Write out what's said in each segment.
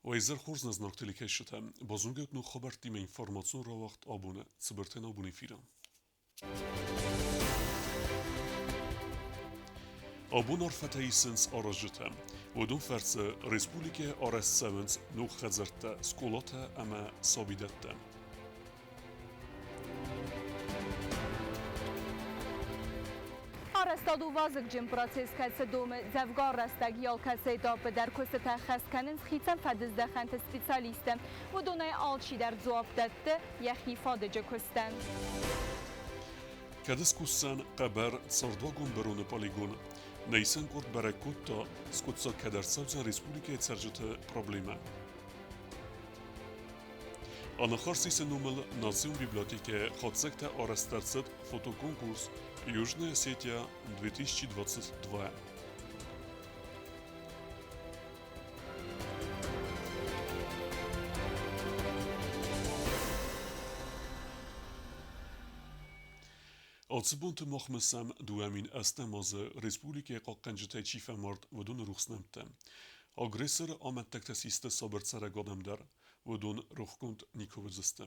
Уӕ изӕр хорз нӕ знаг телекӕсджытӕ! Базонгӕ ног хабӕрттимӕ информацион рауагъд абоны цыбыртӕн абон эфиры. Абон арфӕтӕ исынц аразджытӕ. Уыдон фӕрцы республикӕйы арӕзт цӕуынц ног хӕдзӕрттӕ, скъолатӕ ӕмӕ сабидӕттӕ. Арӕзтад у вазыгджын процесс, кӕцы домы дзӕвгар рӕстӕг. Алкӕцы этапы дӕр куыстытӕ хӕс кӕнынц хицӕн фӕдыздӕхӕнты специалисттӕ. Уыдонӕй алчидӕр дзуапп дӕтты йӕхи фадыджы куыстӕн. Кӕд скусдзӕн хъӕбӕр цардуагон быроны полигон, нӕ исӕн къорд бӕрӕг кодта, скъуыддзаг кӕд ӕрцӕудзӕн республикӕйы цӕрджыты проблемӕ. Анахарсисы номыл национ библиотекӕйы хатдзӕгтӕ арӕзт ӕрцыд фотоконкурс «Южная Осетия 2022». Ацы бонты мах мысӕм 2008 азы республикӕйы хъахъхъӕнджытӕй чи фӕмард, уыдоны рухс нӕмттӕ. Агрессоры амӕттӕгтӕ систы сабыр цӕрӕг адӕм дӕр, уыдон рохгонд никуы уыдзысты.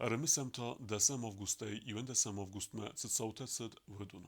Ӕрымысӕм та дӕсӕм августӕй иуӕндӕсӕм августмӕ цы цаутӕ цыд, уыдон.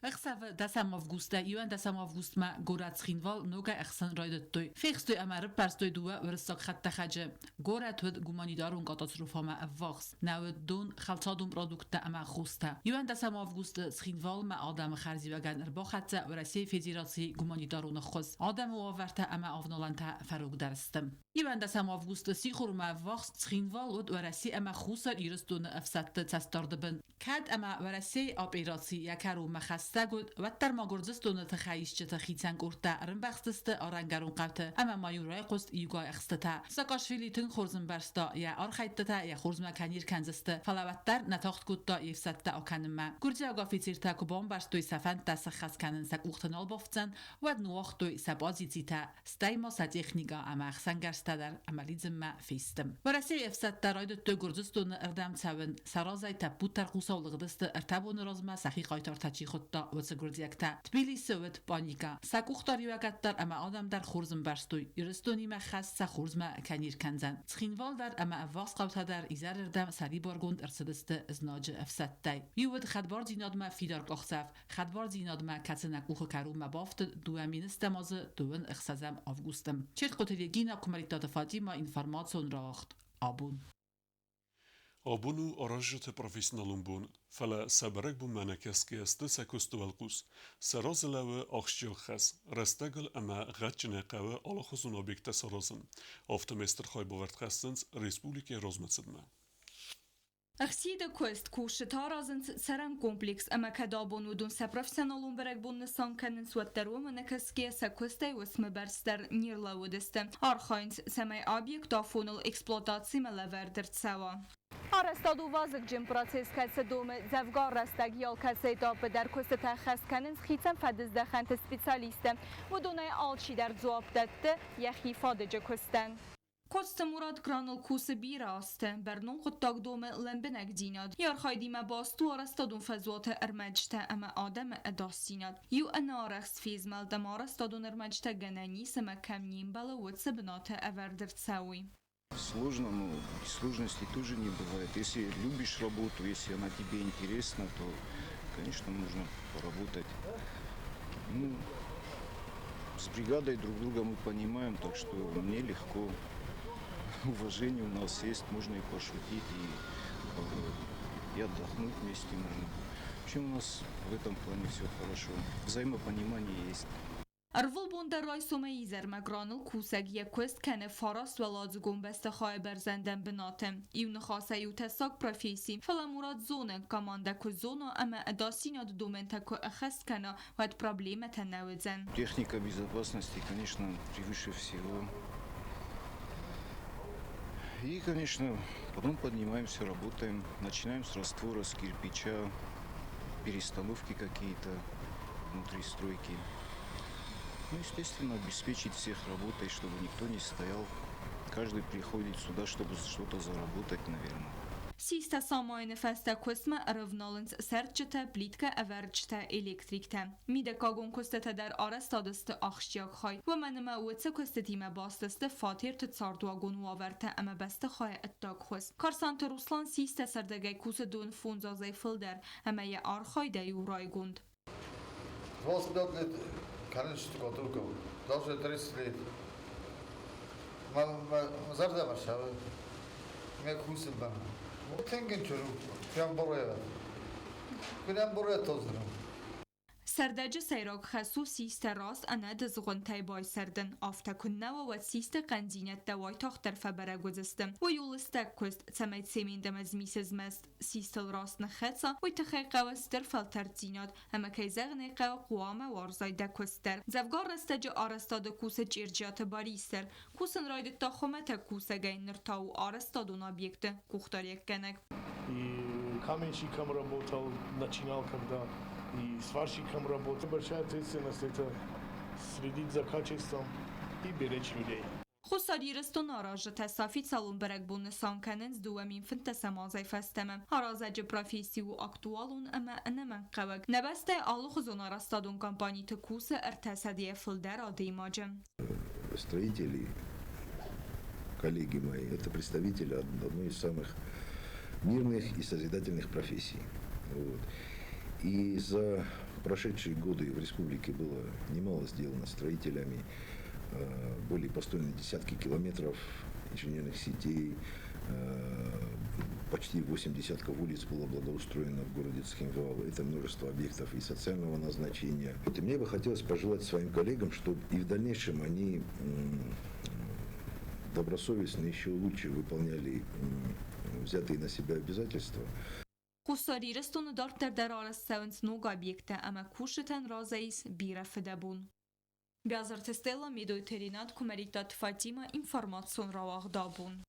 Ӕхсӕвы дӕсӕм августӕй иуӕндӕсӕм августмӕ горӕт Цхинвал ногӕй ӕхсын райдыдтой. Фехстой ӕмӕ ӕрыппӕрстой дыууӕ уырыссаг хӕдтӕхӕджы. Горӕт уыд гуманитарон катастрофӕмӕ ӕввахс. Нӕ уыд дон, хӕлцадон продукттӕ ӕмӕ хостӕ. Иуӕндӕсӕм августы Цхинвалмӕ адӕмы хӕрзиуӕгӕн ӕрбахӕццӕ Уӕрӕсейы Федерацийы гуманитарон ӕххуыс. Адӕмы уавӕртӕ ӕмӕ авналӕнтӕ фӕрогдӕр сты. Иуӕндӕсӕм августы сихормӕ ӕввахс Цхинвал уыд Уӕрӕсе ӕмӕ Хуссар Ирыстоны ӕфсӕдты цӕстдарды бын. Кӕд ӕмӕ Уӕрӕсейы операци йӕ кӕронмӕ хӕстӕг уыд, уӕддӕр ма Гуырдзыстоны тыхӕйисджыты хицӕн къордтӕ ӕрӕмбӕхстысты арӕнгӕрон хъӕуты ӕмӕ ма-иу райхъуыст иугай ӕхстытӕ. Саакашвили тынг хорз ӕмбӕрста, йӕ архӕйдтытӕ йӕ хорзмӕ кӕй не ркӕндзысты, фӕлӕ уӕддӕр нӕ тагъд кодта йе фсӕдтӕ акӕнынмӕ. Гуырдзиаг афицертӕ куы бамбӕрстой сӕ фӕндтӕ сӕххӕст кӕнын сӕ къухты нал бафтдзӕн, уӕд ныууагътой сӕ позицитӕ, стӕй ма сӕ техникӕ ӕмӕ ӕхсӕнгӕрзтӕ дӕр ӕмӕ лидзынмӕ фесты. Уӕрӕсейы ӕфсӕдтӕ райдыдтой Гуырдзыстоны ӕрдӕм цӕуын, сӕ разӕй тӕппуддӕр хъусау лыгъдысты ӕртӕ боны размӕ сӕхи хъайтартӕ чи хуыдта, уыцы гуырдзиӕгтӕ. Тбилисы уыд паникӕ. Сӕ къухдариуӕгад дӕр ӕмӕ адӕм дӕр хорз ӕмбӕрстой, Ирыстонимӕ хӕст сӕ хорзмӕ кӕй не ркӕндзӕн. Цхинвал дӕр ӕмӕ ӕввахс хъӕутӕ дӕр изӕрырдӕм сӕрибаргонд ӕрцыдысты знаджы ӕфсӕдтӕй. Иу уыд хӕдбардзинадмӕ фидар къахдзӕф, Хӕдбардзинадмӕ кӕцы нӕ къухы кӕронмӕ бафтыд дыууӕ мин азы дыууын ӕхсӕзӕм августы. Чертхъоты Регина, Куымӕридтаты Фатимӕ, информацион рауагъд абон. Абон у аразджыты профессионалон бон, фӕлӕ сӕ бӕрӕгбонмӕ нӕ кӕсгӕйӕ сты сӕ куысты уӕлхъус. Сӕ разы лӕууы ахсджиаг хӕс, рӕстӕгыл ӕмӕ гъӕдджынӕй хъӕуы алыхуызон объекттӕ саразын. Афтӕмӕй стыр хайбавӕрд хӕссынц республикӕйы размӕцыдмӕ. Ӕхсиды куыст кусджытӕ аразынц цӕрӕн комплекс ӕмӕ кӕд абон уыдон сӕ профессионалон бӕрӕгбон нысан кӕнынц, уӕддӕр уымӕ нӕкӕсгӕйӕ сӕ куыстӕй уысмы бӕрц дӕр не рлӕууыдысты. Архайынц, цӕмӕй объект афоныл эксплуатацимӕ лӕвӕрд ӕрцӕуа. Арӕзтад у вазыгджын процесс, кӕцы домы дзӕвгар рӕстӕг. Алкӕцы этапы дӕр куыстытӕ хӕс кӕнынц хицӕн фӕдыздӕхӕнты специалисттӕ. Уыдонӕй алчидӕр дзуапп дӕтты йӕхи фадыджы куыстӕн. Коцты Мурат краныл кусы бирӕ азты. Бӕрнон хъуыддаг домы лӕмбынӕгдзинад. Йӕ архайдимӕ баст у арӕзтадон фӕзуаты ӕрмӕджытӕ ӕмӕ адӕмы ӕдасдзинад. Иу ӕнӕарӕхст фезмӕлд ӕмӕ арӕзтадон ӕрмӕджытӕ гӕнӕн ис ӕмӕ кӕм не мбӕлы, уыцы бынаты ӕвӕрд ӕрцӕуой. Сложно, но сложностей тоже не бывает. Если любишь работу, если она тебе интересна, то, конечно, нужно поработать. Ну, с бригадой друг друга мы понимаем, так что мне легко. Уважение у нас есть, можно и пошутить, и отдохнуть вместе можно. В общем, у нас в этом плане все хорошо. Взаимопонимание есть. Ӕрвылбон дӕр райсомӕй изӕрмӕ краныл кусӕг йӕ куыст кӕны фарастуӕладзыгон бӕстыхайы бӕрзӕндӕн бынаты. Иу ныхасӕй у тӕссаг професси, фӕлӕ Мурат зоны, командӕ куы зона ӕмӕ ӕдасдзинады домӕнтӕ куы ӕххӕст кӕна, уӕд проблемӕтӕ нӕ уыдзӕн. Техника безопасности, конечно, превыше всего. И, конечно, потом поднимаемся, работаем. Начинаем с раствора, с кирпича, перестановки какие-то внутри стройки. Ну, естественно, обеспечить всех работой, чтобы никто не стоял. Каждый приходит сюда, чтобы что-то заработать, наверное. Систӕ самайыны фӕстӕ куыстмӕ ӕрӕвналынц сӕрдджытӕ, плиткӕ ӕвӕрджытӕ, электриктӕ. Мидӕггагон куыстытӕ дӕр арӕзтады сты ахсджиаг хай. Уымӕн ӕмӕ уыцы куыстытимӕ баст сты фатерты цардуагон уавӕртӕ ӕмӕ бӕстыхайы ӕддаг хуыз. Карсанты Руслан систӕ цӕрдӕгӕй кусы 25 азӕй фылдӕр ӕмӕ йӕ архайдӕй у райгонд. 25 лет кӕнын штукатурка, даже 30 лет. Зӕрдӕмӕ цӕуы, мӕ кусын бӕм. Тынг ын чыру, прям борӕ. Прям борӕ тоздырым. Сӕрдӕджы сӕйраг хӕс у систӕ раст ӕнӕ дызгъуынтӕй байсӕрдын. Афтӕ куыннӕ уа, уӕд систы хъӕндзинӕдтӕ уайтагъддӕр фӕбӕрӕг уыдзысты. Уый у лыстӕг куыст, цӕмӕй цемент ӕмӕ змисы змӕст систыл раст ныххӕца, уый тыххӕй хъӕуы стыр фӕлтӕрддзинад ӕмӕ, кӕй зӕгъын ӕй хъӕуы, хъуамӕ уарзай дӕ куыст дӕр. Дзӕвгар рӕстӕджы арӕзтады кусы Чъерджиаты Барис дӕр. Кусын райдыдта хуымӕтӕг кусӕгӕй, ныр та у арӕзтадон объекты къухдариуӕггӕнӕг. И каменщиком работал, начинал когда, и сварщиком работал. Большая ответственность – это следить за качеством и беречь людей. Хуссар Ирыстоны аразджытӕ сӕ официалон бӕрӕгбон нысан кӕнынц 2015 азӕй фӕстӕмӕ. Аразӕджы професси у актуалон ӕмӕ ӕнӕмӕнгхъӕуӕг. Нӕ бӕстӕйы алыхуызон арӕзтадон компаниты кусы 300-йӕ фылдӕр адӕймаджы. Строители, коллеги мои, это представители одной из самых мирных и созидательных профессий. Вот. И за прошедшие годы в республике было немало сделано строителями, более построены десятки километров инженерных сетей, почти 8 десятков улиц было благоустроено в городе Цхинвал. Это множество объектов и социального назначения. Вот и мне бы хотелось пожелать своим коллегам, чтобы и в дальнейшем они добросовестно еще лучше выполняли взятые на себя обязательства. Хуссар Ирыстоны дарддӕр дӕр арӕзт цӕуынц ног объекттӕ ӕмӕ кусджытӕн разӕй ис бирӕ фыдӕбон. Биазырты Стелла, Медойты Ренат, Куымӕридтаты Фатимӕ, информацион рауагъд абон.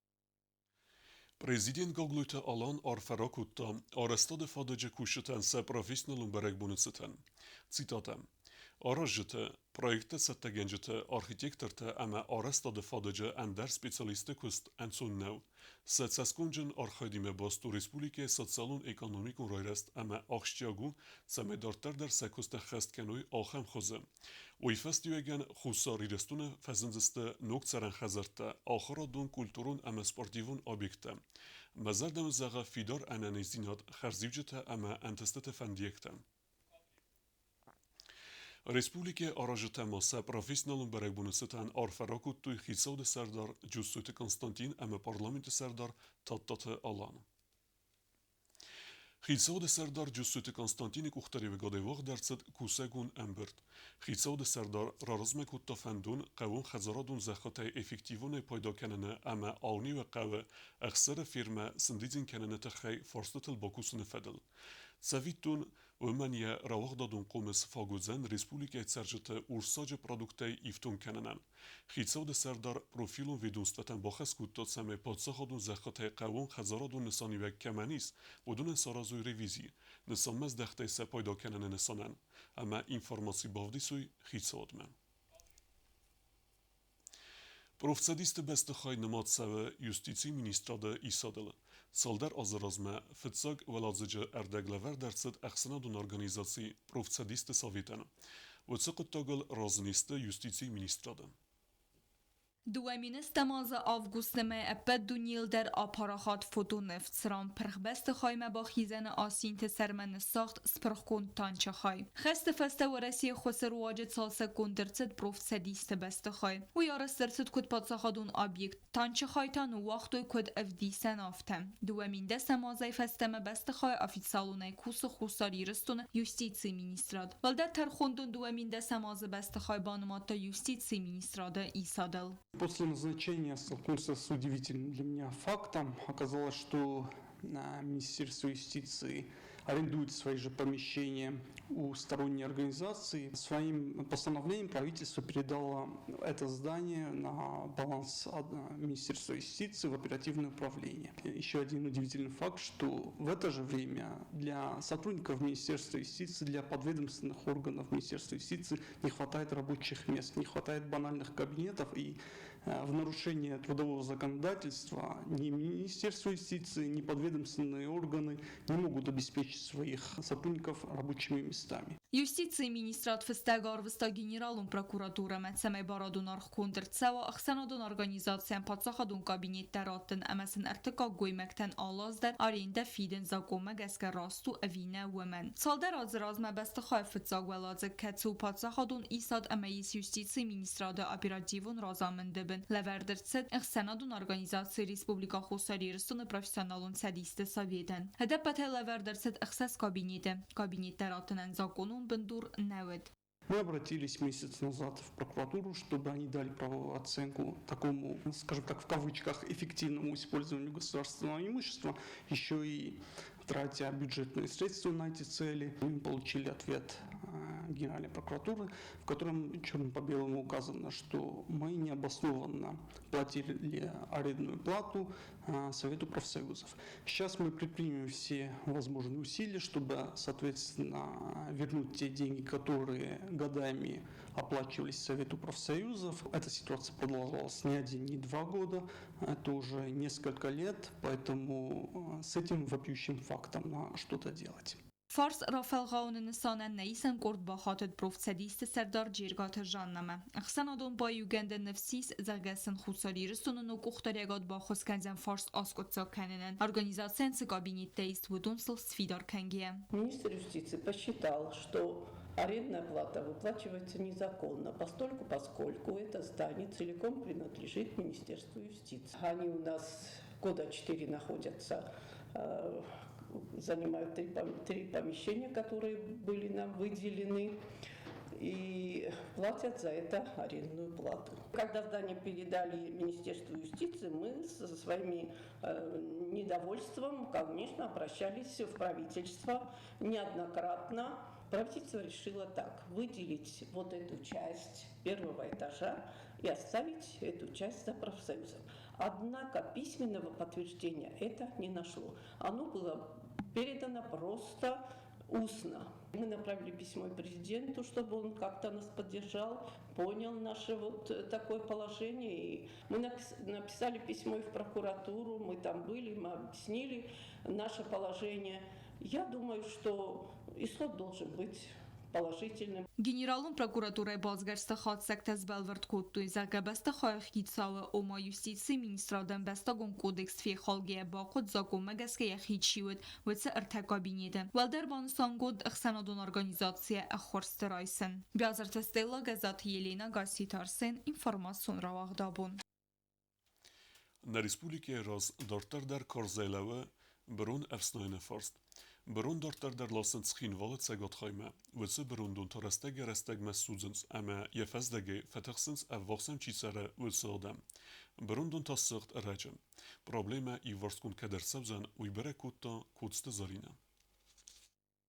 Президент Гаглойты Алан арфӕ ракодта арӕзтады фадыджы кусджытӕн сӕ профессионалон бӕрӕгбоны цытӕн. Цитатӕ: Аразджыты, проекттӕ цӕттӕгӕнджыты, архитектортӕ ӕмӕ арӕзтады фадыджы ӕндӕр специалистты куыст ӕнцон нӕу. Сӕ цӕсгомджын архайдимӕ баст у республикӕйы социалон-экономикон райрӕзт ӕмӕ ахсджиаг у, цӕмӕй дарддӕр дӕр сӕ куыст ӕххӕст кӕной ахӕм хуызы. Уый фӕстиуӕгӕн Хуссар Ирыстоны фӕзындзысты ног цӕрӕн хӕдзӕрттӕ, ахуырадон, культурон ӕмӕ спортивон объекттӕ. Мӕ зӕрдӕмӕ зӕгъы фидар ӕнӕниздзинад, хӕрзиуджытӕ ӕмӕ ӕнтыстыты фӕндиӕгтӕ. Республикӕйы аразджытӕ ма сӕ профессионалон бӕрӕгбоны цытӕн арфӕ ракодтой хицауады сӕрдар Джуссойты Константин ӕмӕ парламенты сӕрдар Тадтаты Алан. Хицауады сӕрдар Джуссойты Константины къухдариуӕгадӕй уагъд ӕрцыд кусӕгон ӕмбырд. Хицауады сӕрдар раразмӕ кодта фӕндон хъӕууон хӕдзарадон зӕххытӕй эффективонӕй пайда кӕныны ӕмӕ Аунеуы хъӕуы ӕхсыры фермӕ сӕндидзын кӕныны тыххӕй фарстытыл бакусыны фӕдыл. Цӕвиттон, уымӕн йӕ рауагъдадон хъомыс фаг уыдзӕн республикӕйы цӕрджыты урссаджы продукттӕй ифтонг кӕнынӕн. Хицауады сӕрдар профилон ведомствӕтӕн бахӕс кодта, цӕмӕй паддзахадон зӕххытӕй хъӕууон хӕдзарадон нысаниуӕг кӕмӕн ис, уыдонӕн саразой ревизи, нысанмӕздӕхтӕй сӕ пайда кӕныны нысанӕн, ӕмӕ информаци бавдисой хицауадмӕ. Профцӕдисты бӕстыхай нымад цӕуы юстицийы министрады исадыл. Цалдӕр азы размӕ фыццаг уӕладзыджы ӕрдӕг лӕвӕрд ӕрцыд ӕхсӕнадон организаци Профцӕдисты советӕн. Уыцы хъуыддагыл разы не сты юстицийы министрады. 2010 азы августы мӕй ӕппӕт дунейыл дӕр апарахат фотоныв, цыран пырх бӕстыхаймӕ бахизӕны асинты сӕрмӕ ныссагъд спырхгонд танчы хай. Хӕсты фӕстӕ Уӕрӕсейы ххуысы руаджы цалцӕггонд ӕрцыд профцӕдисты бӕстыхай. Уый арӕзт ӕрцыд куыд паддзахадон объект, танчы хай та ныууагътой куыд ӕвдисӕн, афтӕ. 2010 азӕй фӕстӕмӕ бӕстыхай официалонӕй кусы Хуссар Ирыстоны юстицийы министрад. Уӕлдӕр тӕрхондон 2010 азы бӕстыхай банымадта юстицийы министрады исадыл. После назначения столкнулся с удивительным для меня фактом. Оказалось, что Министерство юстиции арендует свои же помещения у сторонней организации. Своим постановлением правительство передало это здание на баланс Министерства юстиции в оперативное управление. Еще один удивительный факт, что в это же время для сотрудников Министерства юстиции, для подведомственных органов Министерства юстиции не хватает рабочих мест, не хватает банальных кабинетов, и в нарушение трудового законодательства ни Министерство юстиции, ни подведомственные органы не могут обеспечить своих сотрудников рабочими местами. Юстицийы министрад фыстӕг арвыста генералон прокуратурӕмӕ, цӕмӕй барадон аргъ конд ӕрцӕуа ӕхсӕнадон организацийӕн паддзахадон кабинеттӕ раттын ӕмӕ сын ӕртыккаг гоймӕгтӕн алы аз дӕр арендӕ фидын закъонмӕ гӕсгӕ раст у ӕви нӕ, уымӕн. Цалдӕр азы размӕ бӕстыхайы фыццаг уӕладзыг, кӕцы у паддзахадон исад ӕмӕ ис юстицийы министрады оперативон разамынды бын, лӕвӕрд ӕрцыд ӕхсӕнадон организаци Республикӕ Хуссар Ирыстоны профессионалон цӕдисты советӕн. Ӕдӕппӕтӕй лӕвӕрд ӕрцыд ӕхсӕз кабинеты. Кабинеттӕ раттынӕн закъонон бындур нӕ уыд. Мы обратились месяц назад в прокуратуру, чтобы они дали правовую оценку такому, скажем так, в кавычках, эффективному использованию государственного имущества, еще и тратя бюджетные средства на эти цели. Мы получили ответ Генеральной прокуратуры, в котором черным по белому указано, что мы необоснованно платили арендную плату Совету профсоюзов. Сейчас мы предпримем все возможные усилия, чтобы, соответственно, вернуть те деньги, которые годами оплачивались Совету профсоюзов. Эта ситуация продолжалась не один, не два года, это уже несколько лет, поэтому с этим вопиющим фактом надо что-то делать. Фарс рафӕлгъауыны нысанӕн нӕ исӕн къорд бахатыд профцӕдисты сӕрдар Джергаты Жаннамӕ. Ӕхсӕнадон баиугӕнды ныфс ис, зӕгъгӕ сын Хуссар Ирыстоны ног къухдариӕгад баххуыс кӕндзӕн фарст аскъуыддзаг кӕнынӕн. Организацийӕн цы кабинеттӕ ис, уыдон сыл сфидар кӕнгӕйӕ. Министр юстиции посчитал, что арендная плата выплачивается незаконно, постольку, поскольку это здание целиком принадлежит Министерству юстиции. Они у нас года 4 находятся, занимают три помещения, которые были нам выделены, и платят за это арендную плату. Когда здание передали Министерству юстиции, мы со своими недовольством, конечно, обращались в правительство неоднократно. Правительство решило так: выделить вот эту часть первого этажа и оставить эту часть за профсоюзом. Однако письменного подтверждения это не нашло. Оно было передано просто устно. Мы направили письмо президенту, чтобы он как-то нас поддержал, понял наше вот такое положение. И мы написали письмо и в прокуратуру, мы там были, мы объяснили наше положение. Я думаю, что исход должен быть положительным. Генералон прокуратурӕйы басгӕрсты хатдзӕгтӕ сбӕлвырд кодтой, зӕгъгӕ, бӕстыхайы хицауы, ома юстицийы министрады ӕмбӕстагон кодекс фехалгӕйӕ бахъуыд закъонмӕ гӕсгӕ йӕхи чи уыд, уыцы ӕртӕ кабинеты. Уӕлдӕр банысангонд ӕхсӕнадон организацийӕ ӕххуырсты райсын. Биазырты Стелла, Гӕззаты Елена, Гасситы Арсен, информацион рауагъд абон. Нӕ республикӕйы раз дарддӕр дӕр карзӕй лӕууы бырон ӕфснайыны фарст. Бырон дарддӕр дӕр ласынц Цхинвалы цӕгатхаймӕ. Уыцы бырондон та рӕстӕгӕй-рӕстӕгмӕ судзынц ӕмӕ йӕ фӕздӕгӕй фӕтыхсынц ӕввахсӕм чи цӕры, уыцы адӕм. Бырондон та сыгъд ӕрӕджы. Проблемӕ иуварсгонд кӕд ӕрцӕудзӕн, уый бӕрӕг кодта Коцты Зӕринӕ.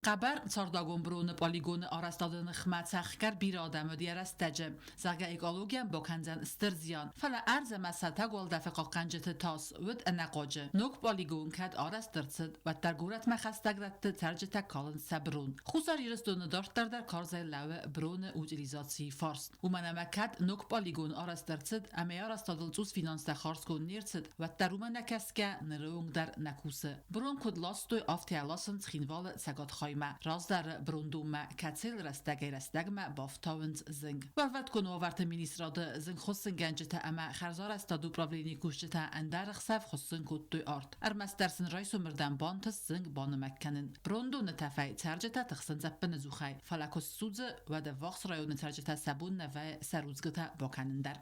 Хъӕбӕр цардагон броны полигоны арӕзтады ныхмӕ цӕхгӕр бирӕ адӕм уыд йӕ рӕстӕджы, зӕгъгӕ, экологийӕн бакӕндзӕн стыр зиан. Фӕлӕ ӕрдз ӕмӕ сатӕг уӕлдӕфы хъахъхъӕнджыты тас уыд ӕнӕхъуаджы. Ног полигон кӕд арӕзт ӕрцыд, уӕддӕр горӕтмӕ хӕстӕг рӕтты цӕрджытӕ калынц сӕ брон. Хуссар Ирыстоны дарддӕр дӕр карзӕй лӕууы броны утилизацийы фарст. Уымӕн ӕмӕ кӕд ног полигон арӕзт ӕрцыд ӕмӕ йӕ арӕзтадыл цъус финанстӕ хардзгонд не рцыд, уӕддӕр уымӕ нӕ кӕсгӕ ныры онг дӕр нӕ кусы. Брон куыд ластой, афтӕ ласынц Цхинвалы цӕгатхаймӕ, раздӕры брондонмӕ, кӕцыйыл рӕстӕгӕй-рӕстӕгмӕ бафтауынц зынг. Уӕлвӕткон уавӕрты министрады зынгхуыссынгӕнджытӕ ӕмӕ хӕрзарӕзтады управленийы кусджытӕ ӕндӕр ӕхсӕв хуыссын кодтой арт. Ӕрмӕстдӕр сын райсомырдӕм бантыст зынг банымӕг кӕнын. Брондоны тӕфӕй цӕрджытӕ тыхсынц ӕппынӕдзухӕй, фӕлӕ куы ссудзы, уӕд ӕввахс районы цӕрджытӕ сӕ бон нӕ вӕййы сӕ рудзгуытӕ бакӕнын дӕр.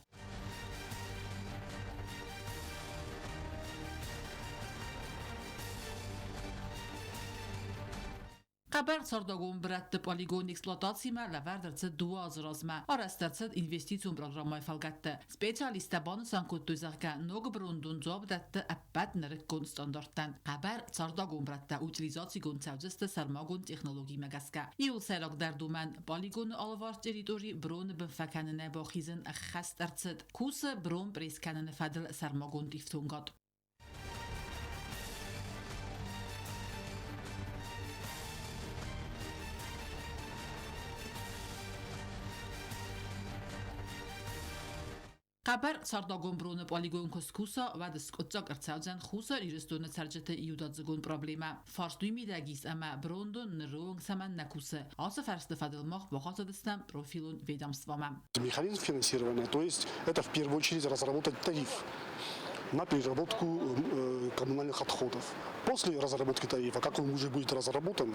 Хъӕбӕр цӕрдӕгон брӕтты полигон эксплуатацимӕ лӕвӕрд ӕрцыд 2 азы размӕ. Арӕзт ӕрцыд инвестицион программӕйы фӕлгӕтты. Специалисттӕ банысан кодтой, зӕгъгӕ, ног брондон дзуапп дӕтты ӕппӕт нырыккон стандарттӕн. Хъӕбӕр цӕрдӕгон брӕттӕ утилизацигонд цӕудзысты сӕрмагонд технологимӕ гӕсгӕ. Иуыл сӕйрагдӕр домӕн полигоны алыварс территори броны бын фӕкӕнынӕй бахизын ӕххӕст ӕрцыд. Кусы брон пресс кӕныны фӕдыл сӕрмагонд ифтонгад. Хъӕбӕр цардагон броны полигон куы скуса, уӕд скъуыддзаг ӕрцӕудзӕн Хуссар Ирыстоны цӕрджыты иудадзыгон проблемӕ. Фарст уый мидӕг ис, ӕмӕ брондон ныры онг цӕмӕн нӕ кусы? Ацы фарсты фӕдыл мах бахатыдыстӕм профилон ведомствомӕ. Механизм финансирования, то есть это в первую очередь разработать тариф на переработку коммунальных отходов. После разработки тарифа, как он уже будет разработан,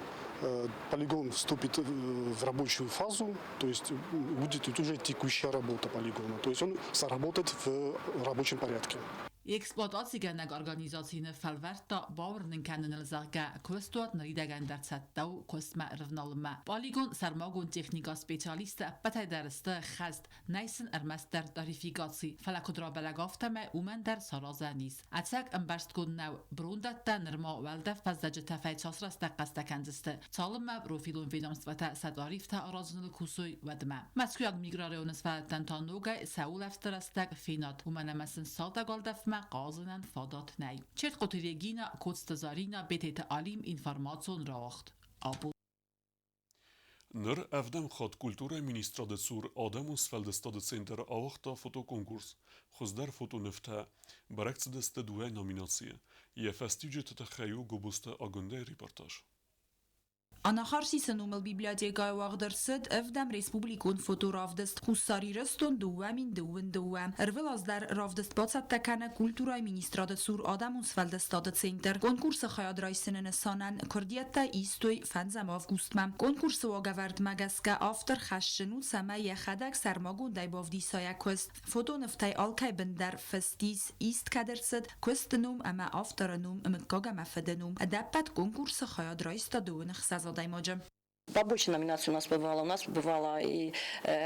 полигон вступит в рабочую фазу, то есть будет уже текущая работа полигона, то есть он заработает в рабочем порядке. Эксплуатацигӕнӕг организаци ныффӕлвӕрдта бауырнын кӕныныл, зӕгъгӕ, куыстуат ныридӕгӕн дӕр цӕттӕ у куыстмӕ ӕрывналынмӕ. Полигон сӕрмагонд техникӕ специалисттӕ ӕппӕтӕй дӕр сты хӕст, нӕй сын ӕрмӕстдӕр тарификаци, фӕлӕ куыд рабӕрӕг, афтӕмӕй уымӕн дӕр саразӕн ис. Ӕцӕг ӕмбӕрстгонд нӕу, брондӕттӕ нырма уӕлдӕф фӕззӕджы тӕфӕй цас рӕстӕг хъӕстӕ кӕндзысты, цалынмӕ профилон ведомствӕтӕ сӕ тарифтӕ аразыныл кусой, уӕдмӕ. Мӕскуыйаг микрорайоны сфӕлӕттӕн та ногӕй сӕ улӕфты рӕстӕг фенад, уымӕн ӕмӕ сын цалдӕг уӕлдӕфмӕ хъазынӕн фадат нӕй. Чертхъоты Регина, Коцты Зарина, Бететы Алим, информацион рауагъд. Абон. Ныр ӕвдӕм хатт культурӕйы министрады цур адӕмон сфӕлдыстады центр ауагъта фотоконкурс «Хуыздӕр фотонывтӕ». Бӕрӕг цыдысты дыууӕ номинацийы. Йӕ фӕстиуджыты тыххӕй у Гобозты Агуындӕйы репортаж. Анахарсисы номыл библиотекӕйы уагъд ӕрцыд ӕвдӕм республикон фоторавдыст Хуссар Ирыстон 2022. Ӕрвылаз дӕр равдыст бацӕттӕ кӕны культурӕйы министрады цур адӕмон сфӕлдыстады центр. Конкурсы хайад райсыны нысанӕн куырдиӕттӕ истой фӕндзӕм августмӕ. Конкурсы уагӕвӕрдмӕ гӕсгӕ автор хӕсджын у, цӕмӕй йӕхӕдӕг сӕрмагондӕй бавдиса йӕ куыст. Фотонывтӕй алкӕй бын дӕр фыст ис, ист кӕд ӕрцыд, куысты ном ӕмӕ авторы ном, мыггаг ӕмӕ фыды ном. Ӕдӕппӕт конкурсы хайад райста 26 адӕймаджы. Побольше номинаций у нас бывало. У нас бывала и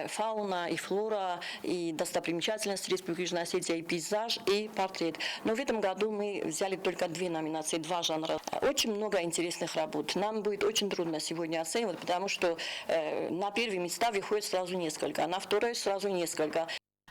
фауна, и флора, и достопримечательности Республики Южная Осетия, и пейзаж, и портрет. Но в этом году мы взяли только две номинации, два жанра. Очень много интересных работ. Нам будет очень трудно сегодня оценивать, потому что на первые места выходит сразу несколько, а на второе сразу несколько.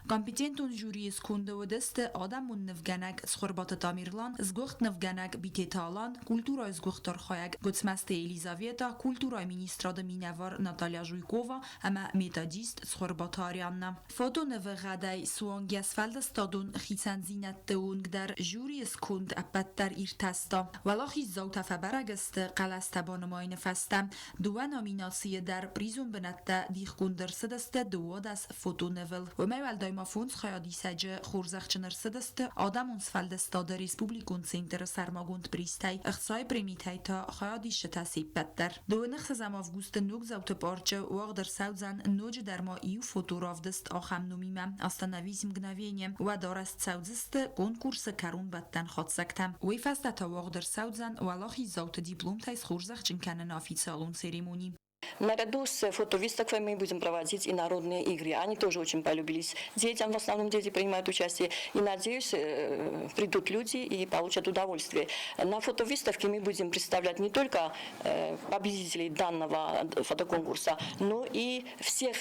Компетентон жюрийы сконды уыдысты адӕмон нывгӕнӕг Цхуырбаты Тамерлан, сгуыхт нывгӕнӕг Битеты Алан, культурӕйы сгуыхт архайӕг Гуыцмӕзты Елизавета, культурӕйы министрады минӕвар Наталья Жуйкова ӕмӕ методист Цхуырбаты Арианна. Фотонывы гъӕдӕй суанг йӕ сфӕлдыстадон хицӕндзинӕдты онг дӕр жюрийы сконд ӕппӕт дӕр иртӕста. Уӕлахиздзаутӕ фӕбӕрӕг сты хъӕлӕстӕ банымайыны фӕстӕ. Дыууӕ номинацийы дӕр призон бынӕттӕ дихгонд ӕрцыдысты 12 фотонывыл. Уымӕй уӕлдай ма фондз хайадисӕджы хорзӕхджын ӕрцыдысты Адӕмон сфӕлдыстады республикон центры сӕрмагонд призтӕй, ӕхцайы премитӕй та хайадисджытӕ се ппӕт дӕр. 26 августы Ногдзауты парчы уагъд ӕрцӕудзӕн ноджыдӕр ма иу фоторавдыст ахӕм номимӕ «Остановись мгновение». Уӕд арӕзт цӕудзысты конкурсы кӕронбӕттӕн хатдзӕгтӕ. Уый фӕстӕ та уагъд ӕрцӕудзӕн уӕлахиздзауты дипломтӕй схорзӕхджын кӕныны официалон церемони. Наряду с фотовыставкой мы будем проводить и народные игры. Они тоже очень полюбились детям, в основном дети принимают участие. И, надеюсь, придут люди и получат удовольствие. На фотовыставке мы будем представлять не только победителей данного фотоконкурса, но и всех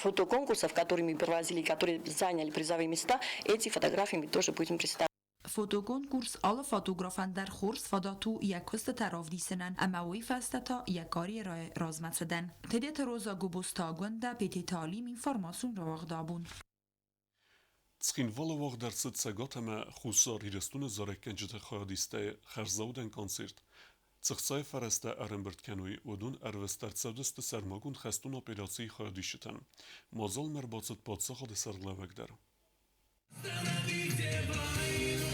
фотоконкурсов, которые мы проводили, которые заняли призовые места. Эти фотографии мы тоже будем представлять. Фотоконкурс алы фотографӕн дӕр хорз фадат у йӕ куыстытӕ равдисынӕн ӕмӕ уый фӕстӕ та йӕ карьерӕйы размӕцыдӕн. Тедеты Роза Гобозты Агуындӕ, Пететы Алим, информацион рауагъд абон. Цхинвалы уагъд ӕрцыд Цӕгат ӕмӕ Хуссар Ирыстоны зарӕггӕнджыты хайадистӕй хӕрзаудӕн концерт. Цы хцайы фӕрӕзтӕ ӕрӕмбырд кӕной, уыдон ӕрвыст ӕрцӕудзысты сӕрмагонд хӕстон операцийы хайадисджытӕн. Мадзалмӕ ӕрбацыд паддзахады сӕргълӕууӕг дӕр. Остановите войну,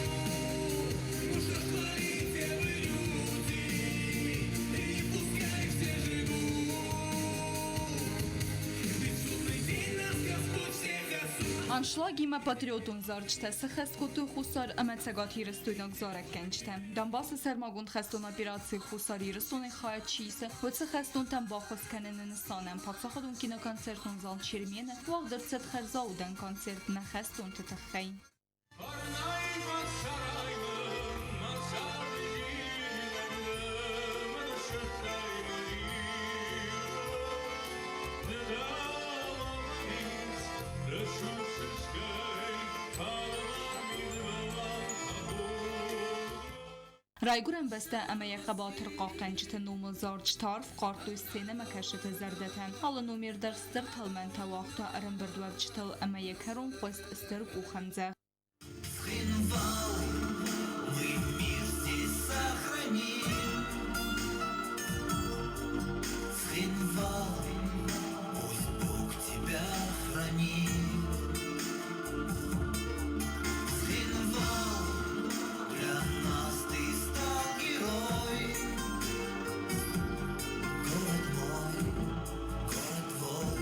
что ж творите вы, люди, и пускай все живут. Ведь судный день нас Господь всех осудит. Аншлагимӕ патриотон зарджытӕ сӕххӕст кодтой Хуссар ӕмӕ цӕгатирыстойнаг зарӕггӕнджытӕ. Донбассы сӕрмагонд хӕстон операцийы Хуссар Ирыстонӕй хайад чи исы, уыцы хӕстонтӕн баххуыс кӕныны нысанӕн паддзахадон киноконцертон зал Чермен-ы уагъд ӕрцыд хӕрзаудӕн концерт нӕ хӕстонты тыххӕй. Райгуырӕн бӕстӕ ӕмӕ йӕ хъӕбатыр хъахъхъӕнджыты номыл зарджытӕ арф хъардтой сценӕмӕкӕсджыты зӕрдӕтӕ. Алы номер дӕр стыр тӕлмӕнтӕ уагъта ӕрӕмбырдуӕвджытыл ӕмӕ йӕ кӕрон хъуыст стыр къухӕмдзӕгъд. Цхинвал, мы мир здесь сохраним. Цхинвал, пусть Бог тебя хранит. Цхинвал, для нас ты стал герой. Город мой, город твой,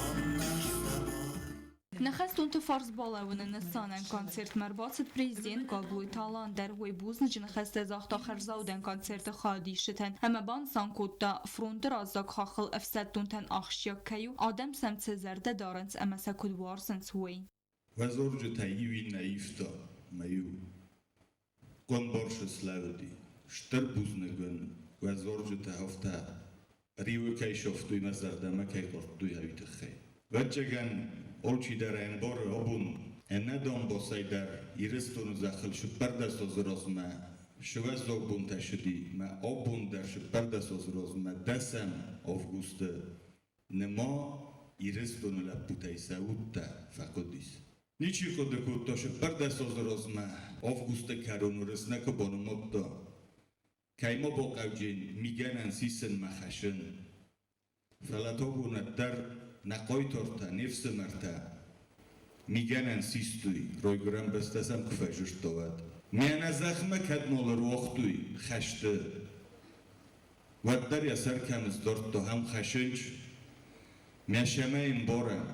он наш с тобой. Нӕ хӕстонты фарс балӕууыны нысанӕн концертмӕ ӕрбацыд президент Гаглойты Алан дӕр. Уый бузныджы ныхӕстӕ загъта хӕрзаудӕн концерты хайадисджытӕн ӕмӕ банысан кодта, фронты раззаг хаххыл ӕфсӕддонтӕн ахсджиаг кӕй у, адӕм сӕм цы зӕрдӕ дарынц ӕмӕ сӕ куыд уарзынц, уый. Уӕ иу иннӕ ивта мӕ иу къуымборсы слӕууыди. Стыр бузныг уын, уӕ дзурджытӕ афтӕ риуы кӕй сӕфтой, мӕ зӕрдӕмӕ кӕй хъардтой, уый тыххӕй. Ӕвӕццӕгӕн, алчидӕр ӕмбары абон ӕнӕ Донбассӕй дӕр Ирыстоны зӕххыл 14 азы размӕ сывӕззау бонтӕ сыди, мӕ абон дӕр 14 азы размӕ 10 августы нема Ирыстоны лӕппутӕй сӕ удтӕ фӕхъуыдис. Ничи хъуыды кодта 14 азы размӕ августы кӕрон уырыс нӕ куы банымадта, кӕй ма бахъӕуджын мигӕнӕн сисынмӕ хӕссын. Фӕлӕ табон дӕр нӕ хъайтартӕ, не фсымӕртӕ мигӕнӕн систой, райгуырӕн бӕстӕ сӕм куы фӕзырдта, уӕд. Мӕнӕ зӕхмӕ кӕд нал ӕруагътой хӕсты, уӕддӕр йӕ сӕр кӕм сдардта, ам хӕсынч, мӕ сӕмӕ ӕмбарӕм.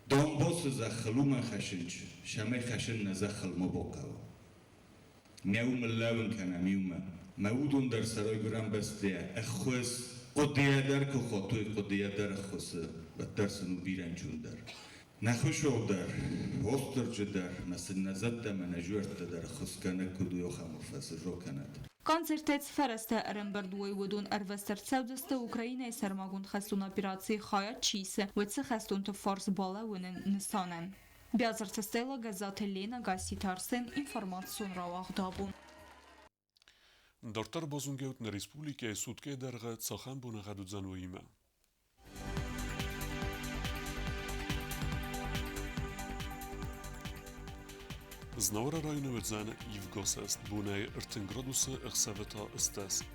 Донбассы зӕххыл уымӕн хӕсынч, сӕмӕй хӕсын нӕ зӕххыл ма бахъӕуа. Мӕ уым лӕууын кӕнӕм иумӕ. Мӕ уыдон дӕр сӕ райгуырӕн бӕстӕйӕ ӕххуыс, хъуыдыйӕ дӕр куы хотой, хъуыдыйӕ дӕр ӕххуысы, уӕддӕр сын у бирӕ ӕнцондӕр. Нӕ Хуыцау дӕр, Уастырджи дӕр, мӕ сын нӕ зӕдтӕ мӕ нӕ зуӕрттӕ дӕр ӕххуысгӕнӕг куыд уой, ахӕм арфӕ сын ракӕнӕд. Концертӕй цы фӕрӕзтӕ ӕрӕмбырд уой, уыдон ӕрвыст ӕрцӕудзысты Украинӕйы сӕрмагонд хӕстон операцийы хайад чи исы, уыцы хӕстонты фарс балӕууыны нысанӕн. Биазырты Стелла, Гӕззаты Лена, Гасситы Арсен, информацион рауагъд абон. Дарддӕр базонгӕут нӕ республикӕйы суткӕйы дӕргъы цахӕм боныгъӕд уыдзӕн, уыимӕ. Знауыры районы уыдзӕн ивгӕсӕст бонӕй 30 градусы, ӕхсӕвы та 18.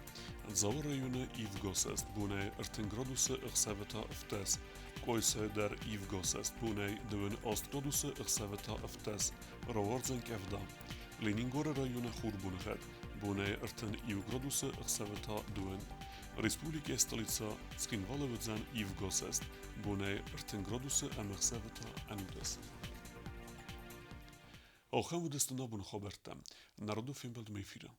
Дзауы районы ивгӕсӕст бонӕй 30 градусы, ӕхсӕвы та 17. Къуайсайы дӕр ивгӕсӕст бонӕй 28 градусы, ӕхсӕвы та 17. Рауардзӕн къӕвда. Ленингоры районы хурбоныгъӕд бонӕй 31 градусы, ӕхсӕвы та 2. Республикӕйы столицӕ Цхинвалы уыдзӕн ивгӕсӕст бонӕй 30 градусы ӕмӕ ӕхсӕвы та 11. Ахӕм уыдысты нӕ боны хабӕрттӕ. Народу фембӕлдмӕ эфиры.